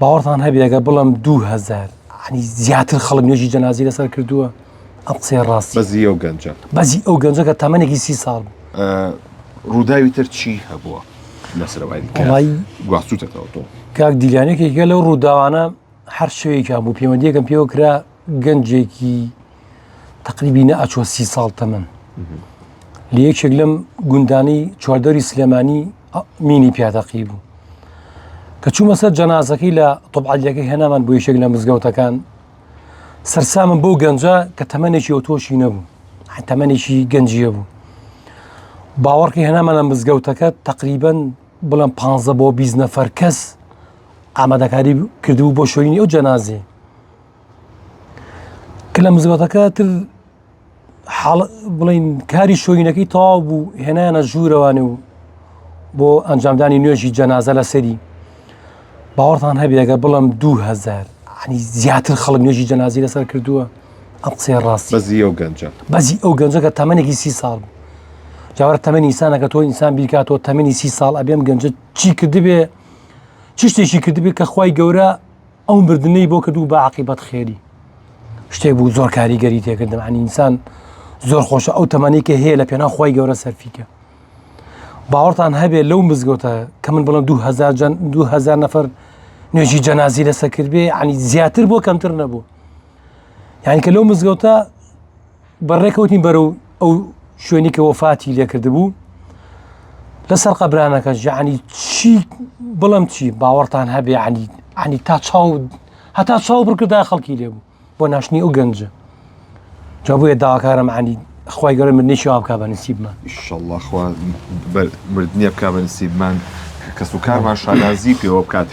باوەڕتان هەبێ ئەگەر بڵێم 2000 ینی زیاتر خەڵک نوێژی جەنازی لەسەر کردووە ئەم قسەیە ڕاستی بەزی ئەو گەنجە بەزی ئەو گەنجە کە تەمەنێکی سی ساڵ بوو. ڕووداوی تر چی هەبووە لەسەرەوای وەڵای گواستوتەتەوە تۆ؟ کاک دیلان یەکێکە لەو ڕووداوانە هەر شەوێکیان بوو پەیوەندیەکەم پێوە کرا گەنجێکی تقریبی نەئەچوە سی ساڵ تەمەن لە یەکێک لەم گوندانی چواردەوری سلێمانی مینی پیاتەقی بوو کە چوومە سەر جەنازەکەی لە طبعالیەکەی هێنامان بۆ یەکێک لە مزگەوتەکان سەرسامم بەو گەنجە کە تەمەنێکی ئەوتۆشی نەبوو تەمەنێکی گەنجیە بوو باوەڕکی هێنامانە مزگەوتەکە تقریبن بڵێم پ بۆ 20 نەفەر کەس ئامادەکاری کردبوو بۆ شۆینی ئەو جەنازێ کە لە مزگەوتەکە تر حاڵ بڵین کاری شۆینەکەی تەواو بوو هێنایانە ژوورەوانێ و بۆ ئەنجامدانی نوێژی جەنازە لەسەری باوەڕتان هەبێ ئەگەر بڵێم 2000 ینی زیاتر خەڵک نوێژی جەنازی لەسەر کردووە ئەم قسەیە ڕاستی بەزی ئەو گەنجە بەزی ئەو گەنجە کە تەمەنێکی سی ساڵ بوو جاوەرە تەمەنی ئینسانەکە تۆ ئینسان بیرکاتەوە تەمەنی سی ساڵ ئەبێم گەنجە چی کردبێ چ شتێکی کردبێ کە خوای گەورە ئەو مردنەی بۆ کردو بە عقیبەت خێری شتێک بوو زۆر کاریگەری تێکردم عنی ئینسان زۆر خۆشە ئەو تەمەنی کە هەیە لە پێناو خی گەورە سەرفیکە باوەڕتان هەبێ لەو مزگەوتە کە من بڵم 2000 جەن 2000 نەفەر نوێژی جەنازی لەسەر کردبێ عنی زیاتر بۆ کەمتر نەبوو یعنی کە لەو مزگەوتە بەڕێکەوتین بەرەو ئەو شوێنی کە وەفاتی لێکردبوو لەسەر قەبرانەکە ژیانی چی بڵم چی باوەڕتان هەبێ عنی عنی تا چاو هەتا چاو بڕکردا خەڵکی لێبوو بۆ ناشتنی ئەو گەنجە جا بۆیە داواکارم عنی خوای گەورە مردنێکی وا بکا بە نسیبمان. ئیشەڵڵا خوا مردنێ بکا بە نسیبمان کە کەسوکارمان شانازی پێوە بکات.